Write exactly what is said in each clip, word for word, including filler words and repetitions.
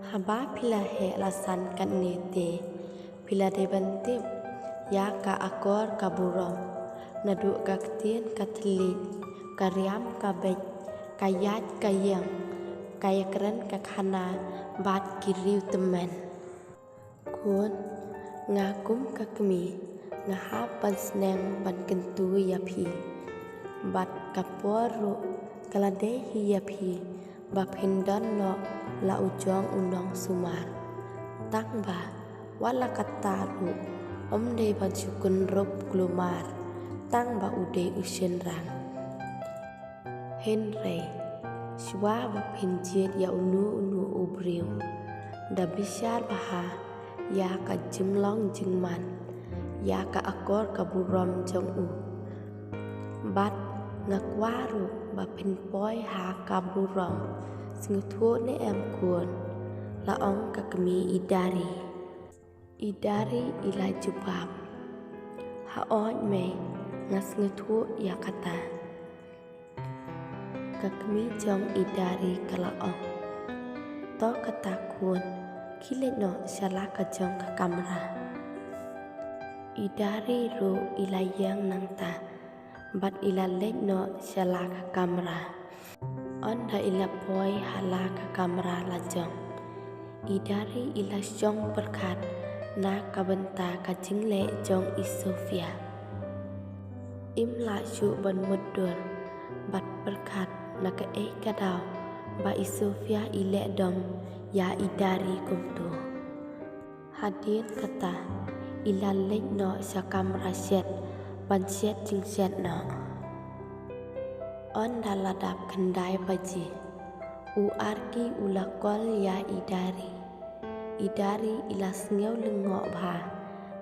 Haba phi la heh la san katne te, phi la dei ban tip ïa ka akor ka burom, naduh ka ktien ka thylliej, ka riam ka beit, ka ïaid ka ïeng, ka ïakren ka khana bad ki riew tymmen. Khun, nga kum ka kmie, nga hap ban sneng ban kyntu ïa phi. Bad ka por ruh ka la dei hi ïa phi ba phin don noh la u jong u nongsumar. Tang ba wat la katta ruh, ym dei ban shu kynrup kulmar, tang ba u dei u shynrang. Hynrei shuwa ba phin jied ïa uno uno u briew, da bishar bha ïa ka jinglong jingman, ïa ka akor ka burom jong u. Bad nga kwah ruh ba phin poi ha ka burom. Sngewthuh ne em khun? La ong ka kmie i Dari. I Dari i la jubab, haoid mei, nga sngewthuh ïa kata. Ka kmie jong i Dari ka la ong, to kata khun, khie leit noh sha la ka jong ka kamra. I Dari ruh i la ïeng nangta bad i la leit noh sha la ka kamra. Ynda i la poi ha la ka kamra la jong, i Dari i la shong pyrkhat na ka bynta ka jingleh jong i Sofia. Im lah shuh ban mutdur bad pyrkhat na kaei ka daw ba i Sofia i leh dom ïa i Dari kumto. Hadien kata, i la leit noh sha kamra shet ban shet jingshet noh. Ynda la dap khyndai baje, u Arki u la kol ïa i Dari. I Dari i la sngew lyngngoh bha,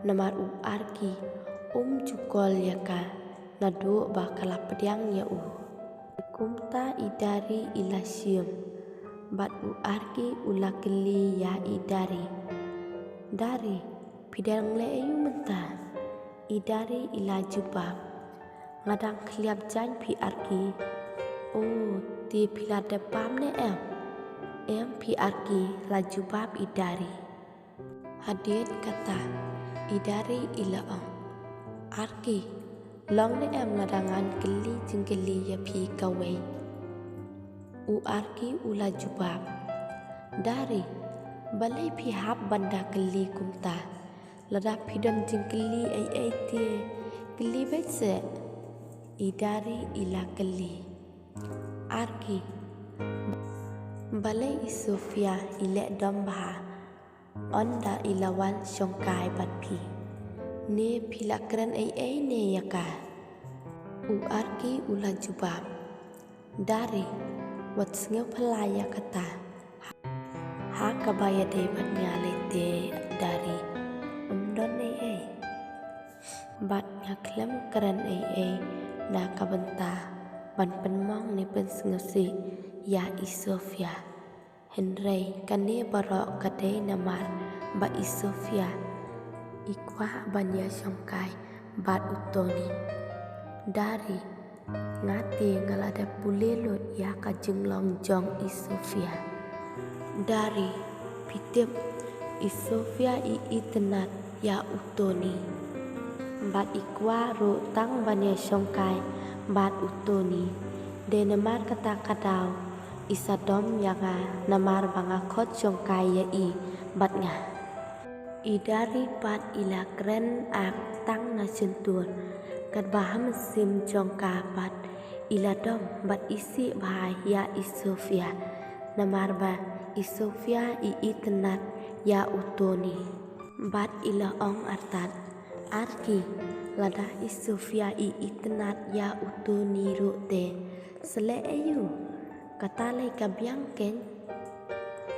namar u Arki um ju kol ïa ka naduh ba ka la pdiang ïa u. Kumta i Dari i la shim, bad u Arki u la kylli ïa i Dari, Dari, phi dang leh aïu mynta? I Dari i la jubab, nga dang khliap jaiñ phi Arki. O, te phi la dep bam ne em? Em phi Arki, la jubab i Dari. Hadien kata, i Dari i la ong, Arki, long ne em lada ngan kylli jingkylli ïa phi kawei? U Arki u la jubab, Dari, balei phi hap ban da kylli kumta? Lada phi don jingkylli ei ei te kylli beit seh. I Dari i la kylli, Arki, balei i Sofia i leh dom bha ynda i la wan shongkai bad phi? Ne phi la kren ei ei ne ïa ka? U Arki u la jubab, Dari, wat sngewphylla ïa kata. Ha kaba ïadei bad nga lei te Dari, ym don ei ei. Bad nga khlem kren ei ei na ka bynta ban pynmong ne pynsngewsih ïa i Sofia. Hynrei kane baroh ka dei namar ba i Sofia i kwah ban ïa shongkai bad u Tony. Dari, nga te nga la dep pule lut ïa ka jinglong jong i Sofia. Dari, phi tip, i Sofia i itynnad ïa u Tony. Bad i kwah ruh tang ban ïa shongkai bad u Tony. Dei namar kata ka daw i sa dom ïa nga namar ba nga khot shongkai ïa i bad nga. I Dari pat i la kren ak tang na shyntur, katba ha mynsiem jong ka pat i la dom bad isih bha ïa i Sofia, namar ba i Sofia i itynnad ïa u Tony. Bad i la ong artat, Arki, lada i Sofia i itynnad ïa u Tony ruh te, sa leh aïu? Kata lei ka biang keiñ.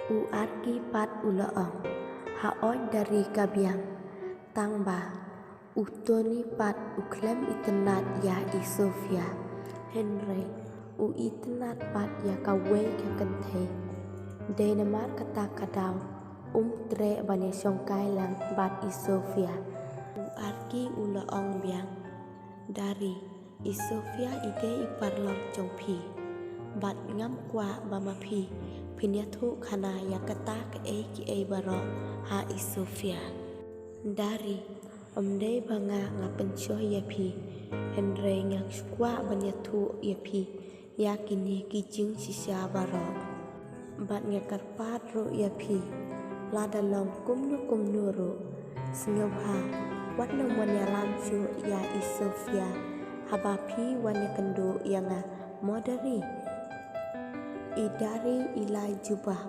U Arki pat u la ong, haoid Dari ka biang. Tang ba u Tony pat u khlem itynnad ïa i Sofia. Hynrei u itynnad pat ïa kawei ka kynthei. Dei namar kata ka daw um treh ban ïa shongkai lang bad i Sofia. U Arki u la ong biang, Dari, i Sofia i dei i paralok jong phi. Bad ngam kwah ba ma phi Phin ïathuh khana ïa kata kaei kaei baroh ha i Sofia. Dari, ym dei ba nga nga pynshoh ïa phi, hynrei nga kwah ban ïathuh ïa phi ïa kine ki jingshisha baroh. Bad nga kyrpad ruh ïa phi, lada long kumno kumno ruh, sngewbha wat nang wan ïalam shuh ïa i Sofia haba phi wan ïakynduh ïa nga, mo Dari? I Dari i la jubab,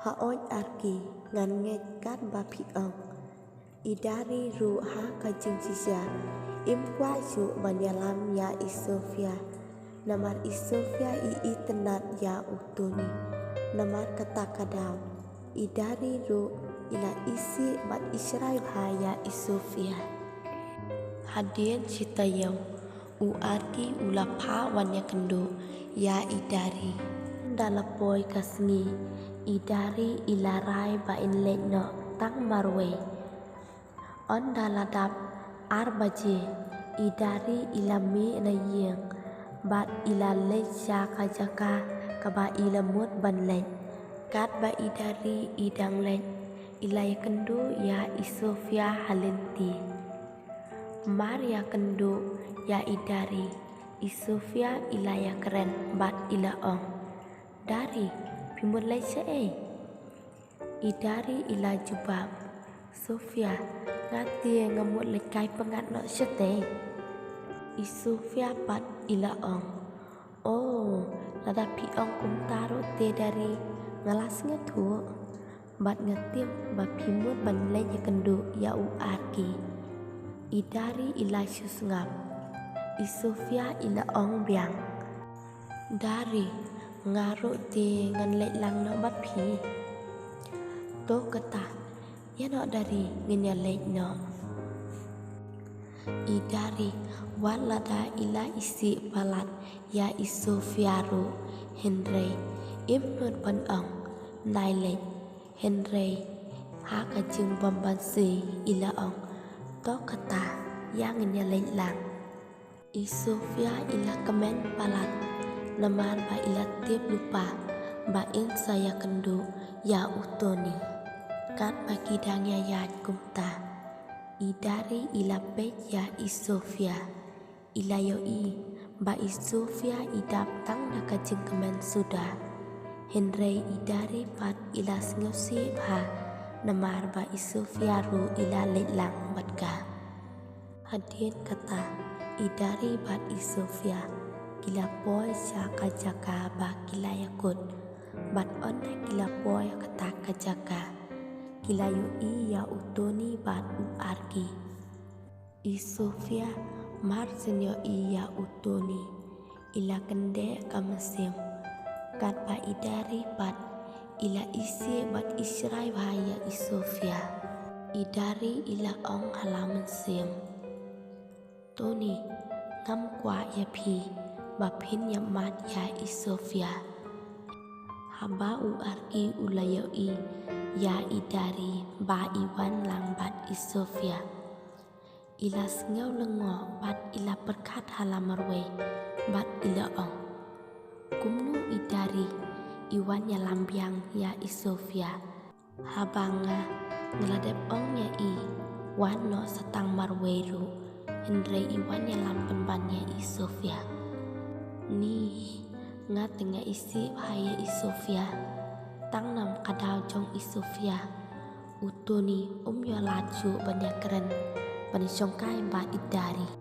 hooid Arki, ngan ngeit katba phi ong. I Dari ruh ha ka jingshisha im kwah shuh ban ïalam ïa i Sofia, namar i Sofia i itynnad ïa u Tony. Namar kata ka daw i Dari ruh i la isih bad i shrai bha ïa i Sofia. Hadien shi taïew u Arki u la phah wan ïakynduh ïa i Dari. Ynda la poi ka sngi, i Dari i la rai ba in leit noh tang marwei. Ynda la dap ar baje, i Dari i la mih na ïing bad i la leit sha ka jaka kaba i la mut ban leit. Katba i Dari i dang leit, i la ïakynduh ïa i Sofia ha lynti. Mar ïakynduh ïa i Dari, i Sofia i la ïakren bad i la ong, Dari, phi mut leit shaei? I Dari i la jubab, Sofia, nga te nga mut leit kai pyngngad noh shatei. I Sofia pat i la ong, O, lada phi ong kumta ruh te Dari, nga la sngewthuh. Bad nga tip ba phi mut ban leit ïakynduh ïa u Arki. I Dari i la shu sngap. I Sofia i la ong biang, Dari, nga ruh te ngan leit lang noh bad phi. To kata, ïa noh Dari, ngin ïaleit noh. I Dari wat lada i la isih palat ïa i Sofia ruh, hynrei im nud ban ong nai leit, hynrei ha ka jingbym banse i la ong, To kata, ïa ngin ïaleit lang. I Sofia i la kmen palat namar ba i la tip lypa ba in sa ïakynduh ïa u Tony. Katba ki dang ïaid kumta, i Dari i la peit ïa i Sofia. I la ïohi ba i Sofia i dap tang da ka jingkmen suda. Hynrei i Dari pat i la sngewsih bha namar ba i Sofia ruh i la leit lang bad ka. Hadien kata, i Dari bad i Sofia ki la poi sha ka jaka ba ki la ïakut. Bad ynda ki la poi ha kata ka jaka, ki la ïohi ïa u Tony bad u Arki. I Sofia mar shen ïohi ïa u Tony, i la kyndeh ka mynsiem. Katba i Dari pat i la isih bad i shrai bha ïa i Sofia. I Dari i la ong ha la mynsiem, Tony, ngam kwah ïa phi ba phin ïa mad ïa i Sofia. Haba u Arki u la ïohi ïa i Dari ba i wan lang bad i Sofia, i la sngew lyngngoh bad i la pyrkhat ha la marwei bad i la ong, kumno i Dari i wan ïalam biang ïa i Sofia. Haba nga, nga la dep ong ïa i wan noh sa tang marwei ruh, hynrei i wan ïalam pynban ïa i Sofia. Ni, nga te nga isih bha ïa i Sofia. Tang namar ka daw jong i Sofia, u Tony um ïoh lad shuh ban ïakren, ban shongkai bad i Dari.